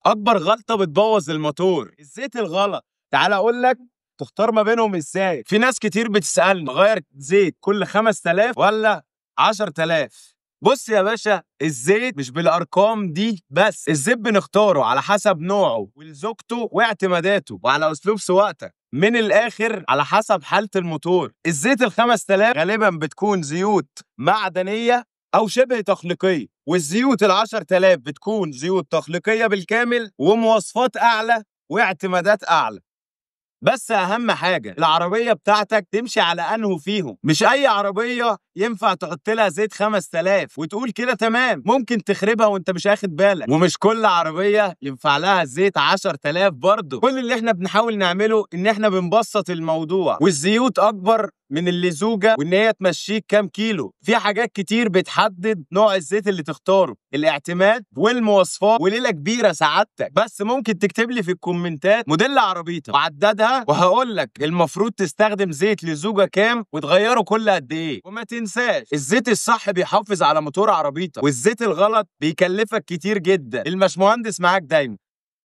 اكبر غلطه بتبوظ الموتور الزيت الغلط. تعال اقول لك تختار ما بينهم ازاي. في ناس كتير بتسالني غير زيت كل 5000 ولا 10000؟ بص يا باشا، الزيت مش بالارقام دي بس، الزيت بنختاره على حسب نوعه ولزوجته واعتماداته وعلى اسلوب سواقتك، من الاخر على حسب حالة الموتور. الزيت ال 5000 غالبا بتكون زيوت معدنية او شبه تخليقية، والزيوت ال 10000 بتكون زيوت تخليقية بالكامل ومواصفات اعلى واعتمادات اعلى. بس اهم حاجة العربية بتاعتك تمشي على انه فيهم. مش اي عربية ينفع تحط لها زيت 5000 وتقول كده تمام، ممكن تخربها وانت مش اخد بالك. ومش كل عربية ينفع لها زيت 10000 برضه. كل اللي احنا بنحاول نعمله ان احنا بنبسط الموضوع، والزيوت اكبر من اللزوجه وان هي تمشيك كام كيلو. في حاجات كتير بتحدد نوع الزيت اللي تختاره، الاعتماد والمواصفات وليلة كبيرة سعادتك. بس ممكن تكتب لي في الكومنتات موديل عربيتك وعددها، وهقول لك المفروض تستخدم زيت لزوجه كام وتغيره كل قد ايه. وما تنساش الزيت الصح بيحافظ على موتور عربيتك، والزيت الغلط بيكلفك كتير جدا. الباشمهندس معاك دايما.